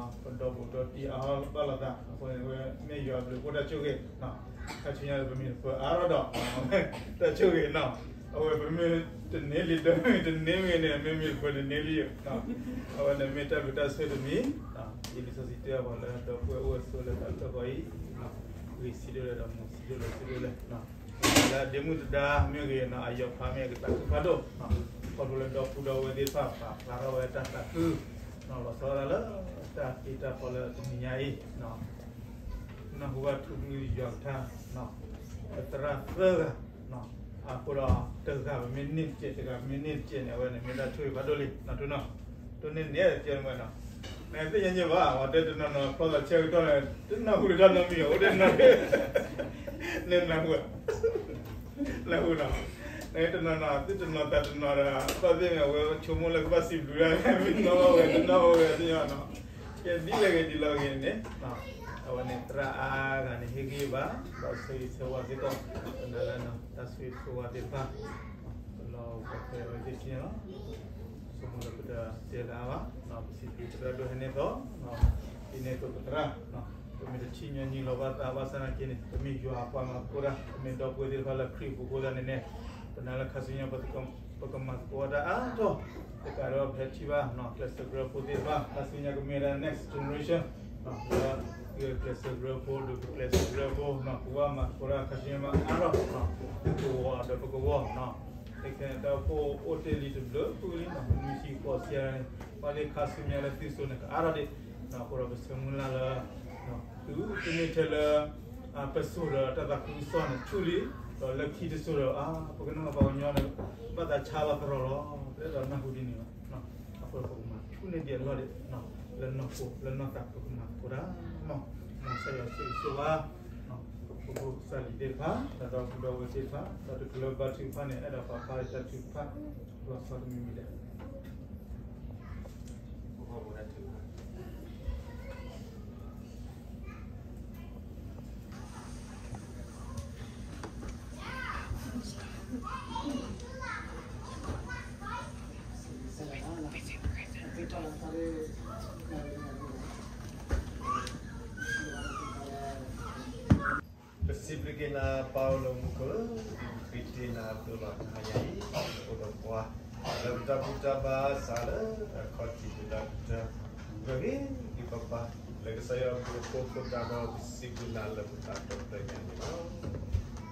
ဘူးဒီတံၢ်အါဘၣ်လိာ်သး အဃိန့ၣ် ဝဲမ့ၢ်ယွၤအဘျုးအဖှိၣ်တၢ်ဆိၣ်ဂ့ၤ ခါဆူညါလၢပမ့ၢ်တပၢၤအါထီၣ်ဒီး တၢ်ဆိၣ်ဂ့ၤနီၤ, အဝဲပမ့ၢ်တန့ၢ်လံ ဒီးမ့ၢ်တန့ၢ်မ့ၢ်န့ၣ် မ့မ့ၢ်တပၢၤန့ၣ်န့ၢ်လံယိာ်, အဝဲန့ၣ်မ့ၢ်တၢ်ဘျုးတၢ်ဆိၣ်ဂ့ၤတမံၤ, ယလံာ်စီဆှံတဲအီၤပှၤလၢဒီပုၢ်ဝဲၢ်အိၣ်ဝဲဆိလၢတၢ်လၢကီၢ်အံၤ, ဂ့ၤဆံးဒိၣ်လဲၣ်ဒီးမုာ်ဆံးဒိၣ်လဲၣ်ဆံးဒိၣ်လဲၣ် လၢအဒ့မုၣ်တဒါမ့ၢ်ဂ့ၤနီၤ အယီၤဖးမ့ၢ်အကသးခုဖးဒိၣ်, ခီဖျိလၢဒီပုၢ်ဒီဝဲၢ်သ့ၣ်တဖၣ်ပာ်ဖျါထီၣ်ဝဲတၢ်သးခု, လီၤဆီဒၣ်တၢ်လၢ တၢ်ဃ့တၢ်ဖီလၢတနံၤညါအံၤ, နၢ်ဟူဘၣ်ထူကလုၢ်ယွၤကထါ, ပသရၣ်သၢဂၤ, အဃိဒီးတဂၤပမ့ၢ်န့ၢ်တကဲး တဂၤပမ့ၢ်န့ၢ်တကဲးန့ၣ် အဝဲန့ၣ်မ့ၢ်တၢ်ဆိၣ်ဂ့ၤဖးဒိၣ်လံ, နၢ်ဟူနီၤ, တိၢ်န့ၢ်န့ၣ်တကဲးမ့ၢ်နီၤ, နသ့ၣ်ညါဘၣ် ပှၤတဲတနီၤနီၤ ဖျီသးဆၢကတီၢ်န့ၣ် တနၢ်ဟူတၢ်နီတမံၤ အိၣ်ဒၣ်နီၤ, နနၢ်ဟူ နၢ်ဟူနီၤ, နတနီၤနီၤ သုတနီၤသးတနီၤဒီး ဘၣ်သ့ၣ်န့ၣ် အဝဲဆိကမိၣ်လၢကဘၣ်စံးဘျုးဒၣ် မ့ၢ်နီၢ်ဘၣ်ဝဲ တနီၢ်ဘၣ်ဝဲ သ့ၣ်ညါနီၤ, ကဲဒ်လဲၣ်ဂ့ၤဒ်လဲၣ်ဂ့ၤန့ၣ်, အဝဲန့ၣ် သရၣ်အါဂၤန့ၣ် ဟ့ၣ်ဂံၢ်ဘါ ဒီးဆိၣ်ဂ့ၤဆၢဝါစ့ၢ်ကီး, ပနာ်လၢတၢ်ဆိၣ်ဂ့ၤဆိၣ်ဝါသ့ၣ်တဖၣ်, ပလီၤဂာ်ဖဲအဝဲသ့ၣ်တဖၣ်န့ၣ်လီၤ, ဆိကမိၣ်လၢပတတဲလၢၤဘၣ်, ပစံးဘျုးသရၣ်ဒိၣ်ဟဲန့ၣ်သိး, ဒ်န့ၣ်အသိးပသရၣ် ပမ့ၢ်တထံၣ်ညီနုၢ်လီၤဘၣ်သးဘၣ်ဆၣ်နာ်က့န့ၣ် ပမ့ၢ်ယွၤအပှၤမၤသကိးတၢ် ပမ့ၢ်ဒီပုၢ်ဝဲၢ်သ့ၣ်တဖၣ်လၢခရံာ်အပူၤအဃိသတးန့ၣ်န့ၣ်, ပနာ်လၢခါဆူညါ ပကမၤသကိးတၢ်အါထီၣ်, တကးဒီးပဟဲထံၣ်ဘၣ် ကျဲးစၢးကရၢဖိသ့ၣ်တဖၣ် ခါဆူညါကမ့ၢ်ဒၣ် next generation လၢ ကျဲးစၢးကရၢဖိ ဒီးပကျဲးစၢးကရၢဖိ ပဘၣ်မၤသကိးတၢ်ခါဆူညါမးအါထီၣ်, ပကဝီၤဒီးပကဝီၤ ခဲခဲန့ၣ် တၢ်အိၣ်ဖှိၣ်အိၣ်တ့ၢ်လံတဘျုးဖုလံ မုၢ်နံၤဆံဃိးဆံန့ၣ် ဘၣ်လၢခါဆူညါလၢသုစိၤန့ၣ် ကအါထီၣ်ဒံး, အဃိဒီးပဆၢမုၢ်လၢ်လၢ သုတမ့ၢ်ထဲလၢ ပစိၤဒီးတၢ်သးခုကစီၣ်န့ၣ်ဆူၣ်လံ, ဒီးလၢခံတစိၤဒီး ပကနၣ်ပှၤကညီန့ၣ် ဘၣ်သးဆါလီၤသရီလီၤ, ပအဲၣ်ဒိးနၢ်ဟူဒ်န့ၣ်လီၤ. အဃိဒီးပကမၤဆူၣ်န့ၢ်ဒံးအလီၢ်ဒံး လၢနီၢ်ခိလၢနီၢ်သးပကမၤသကိးတၢ်, မ်ကစၢ်ယွၤဆိၣ်ဂ့ၤဆိၣ်ဝါ ပဖိပကစၢ်လံၤသ့ၣ်တဖၣ် ဒီးဒီပုၢ်ဒီဝဲၢ်သ့ၣ်တဖၣ် ဒီးတချုးလၢဘါထုကဖၣ်န့ၣ် အဲၣ်ဒိးပာ်ဖျါတၢ်ထုကဖၣ် လီၤဆီတမံၤမံၤဒဲး သုးက့နၤပၢ်အိၣ်လၢမူခိၣ်ဧၢ, ဒ်ပဃ့တ့ၢ်နၤအသိးလီၤ. တဟါညါအံၤ အိၣ်ဒီးပှၤ လၢပတၢ်ဘူၣ်တၢ်ဘါစးလၢအခီၣ်ထံးပတၢ်ကတၢၢ် ဂၢၢ်ဂ့ၤဒ်ပပၢ် လၢကစၢ်ယွၤအဘျုးအဖှိၣ်အဃိသတးဒီး ပစံးဘျုးနၤလၢပသးဒီဖျၢၣ်ညါန့ၣ်လီၤ.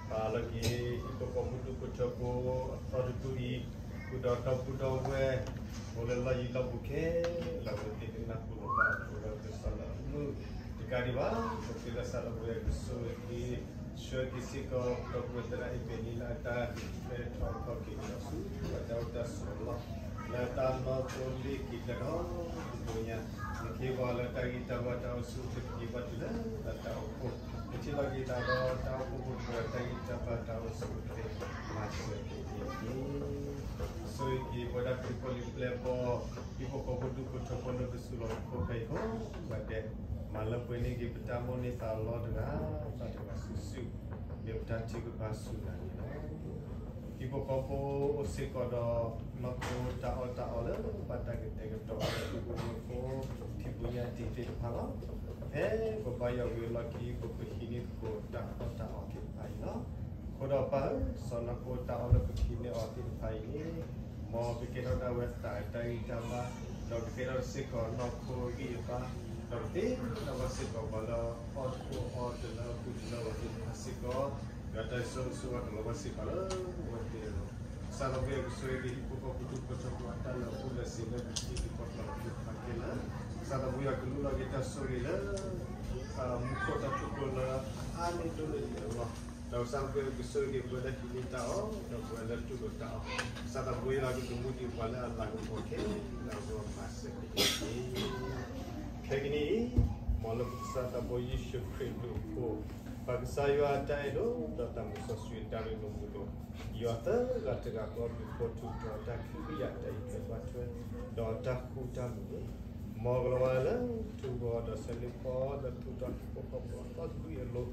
ပၢ်လၢက့ၤ ဟံၣ်ဖိဃီဖိဒူၣ်ဖိထၢဖိအသီတဒူၣ်အံၤ, ဃုာ်ဒီးဒီပုၢ်ဒီဝဲၢ် အိၣ်လၢလီၢ်ယံၤလီၢ်ဘူးခဲလၢာ် အဝဲသ့ၣ်ကနၢ်ဟူလီၤဘၣ်အဃိဒီး ကစၢ်လၢအမုာ်တကးဒံးဘၣ် ပဃ့လၢစးထီၣ်ဝဲကဆိၣ်ဂ့ၤက့ၤ ဆှၢက့ၤစ့ၢ်ကီး ဒီပုၢ်ဝဲၢ်သရၣ်အံၤ ဖဲန့ၣ်လၢအတၢ်လဲၤထီၣ်ခီၣ်က့ၤဒီးဆူ အတၢ်အိၣ်တၢ်ဆိးအလီၢ် လၢတၢ်လီၢ်သိလ့ၣ်က့ၤတၢ်ဒီး တဘိညါ နခ့ပှၤလၢတၢ်ဂံၢ်တၢ်ဘါတၢ်အိၣ်ဆူၣ်အိၣ်ချ့ ပက့ၤဘၣ်တုၤလၢတၢ်အိၣ်ဖှိၣ် ပထံၣ်လိာ်က့ၤသးဒီးတၢ်အိၣ်ဖှိၣ်ဖိတဖၣ် တၢ်ဂံၢ်တၢ်ဘါတၢ်အိၣ်ဆူၣ်အိၣ်ချ့ မၤစၢၤက့ၤအီၤတက့ၢ်. ဆိၣ်ဂ့ၤက့ၤပဝဲဒၣ်ခရံာ်ဖိလံၤပျဲၢ်ဘီၣ် ဟံၣ်ဖိဃီဖိဒူၣ်ဖိထၢဖိလၢပဆူၣ်လီၤပခိၣ်ဖဲအံၤကိးဂၤဒဲး, မၤလၢပှဲၤန့ၢ်က့ၤပတၢ်မိၣ်န့ၢ်သးလီတဂၤ ဘၣ်တဂၤစုာ်စုာ် မ့ၢ်ပတၢ်ထုကဖၣ်ဆူနၤန့ၣ်လီၤ. ဟံၣ်ဖိဃီဖိအိၣ်စ့ၢ်ကီးဒီး နီၢ်ခိတၢ်အီၣ်တၢ်အီလၢဘၣ်တၢ်ကတဲာ်ကတီၤ လၢပူဖိမုၣ်ဖိ ထံပူၤညၣ်တံၤသ့ၣ်တဖၣ်လီၤ. ဖဲပဘါယွၤဝံၤအလီၢ်ခံ ပကဟံးန့ၢ်သကိးတၢ်အီၣ်တၢ်အီသ့ၣ်တဖၣ်အံၤလီၤ. အဃိဒီးပၢ်ဧၢ, စီၤနီၢ်ခိတၢ်အီၣ်လၢပကဟံးန့ၢ်အီၤသ့ၣ်တဖၣ်အံၤန့ၣ် မ်ပကကဲထီၣ်ဒၣ်ဝဲသးတၢ်ဂံၢ်တၢ်ဘါ, ဒီးကကဲထီၣ်စ့ၢ်ကီးနီၢ်ခိအဂံၢ်အဘါ, ဒီးကသ့ၣ်နီၣ်ဘၣ်စ့ၢ်ကီးပှၤလၢအီၣ်တၢ်အီၣ်တၢ်လၢအပူၤ တလၢအဝဲသ့ၣ်တဖၣ်စ့ၢ်ကီး, ဒီးတၢ်ဆိၣ်ဂ့ၤဆိၣ်ဝါကလီၤဘၣ်စ့ၢ်ကီးလၢအဝဲသ့ၣ်အလိၤ. ကစၢ်သးဘိယွၤကဆိၣ်ဂ့ၤက့ၤ ဟံၣ်ဖိဃီဖိဒူၣ်ဖိထၢဖိအတၢ်လၢာ်အိၣ်လၢစ့လၢပထံပကီၢ်ပှၤလၢပှၤခဲလၢာ်, ကစၢ်သးဘိယွၤကလူလီၤက့ၤတၢ်ဆိၣ်ဂ့ၤလၢ မူခိၣ်တၢ်ဖီခိၣ်လၢအါန့ၢ်ဒိၣ်န့ၢ်လံအလီၢ်, ဒီးကစၢ်သးဘိယွၤကဆိၣ်ဂ့ၤက့ၤပဝဲလၢဟံးန့ၢ်တၢ်အီၣ် ဒီးပဝဲလၢတူၢ်လိာ်တၢ်အီၣ်, ကစၢ်သးဘိယွၤကဒုးမူဒံးပှၤလၢအလၤကပီၤခဲလၢာ် ဒီးမၤစၢၤက့ၤတက့ၢ်. ခဲကနံၣ်အံၤ, မ်လၢပကစၢ်သးဘိယ့ၣ်ၡူးခရံာ်အဘျုးအဖှိၣ်, ပၢ်ကစၢ်ယွၤအတၢ်အဲၣ်ဒိၣ် ဒီးသးစီဆှံအတၢ်ရ့လိာ်မုာ်လိာ်, ယွၤသၢဂၤတဂၤဃီအဘျုးအဖှိၣ် ထုးထီၣ်တၢ်ခွဲးယာ်တၢ်အံးထွဲကွၢ်ထွဲ, ဒီးတၢ်ဃူတၢ်မုာ်န့ၣ်, မ်ကလီၤဝါလၢထူၣ်ဂီၤဒီးဆၢလ့ဖီ ဒီးထူၣ်တီၢ်ဟံၣ်ဖိဃီဖိအသီတဒူၣ်အံၤအလိၤ,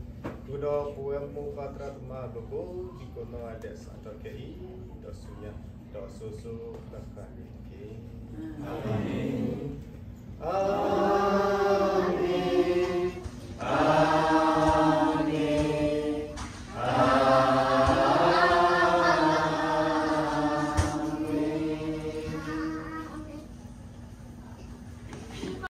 ဃုာ်ဒီးပဝဲမိၢ်ပၢ်သရၣ်သမါအလိၤကိးဒံကိးနီၢ်ဂၤဒဲးစးထီၣ်ခဲအံၤ ဒီးဆူညါ ဒီးစိၤစိၤဃၣ်ဃၣ်န့ၣ်တက့ၢ်. အၤမ့ၣ်.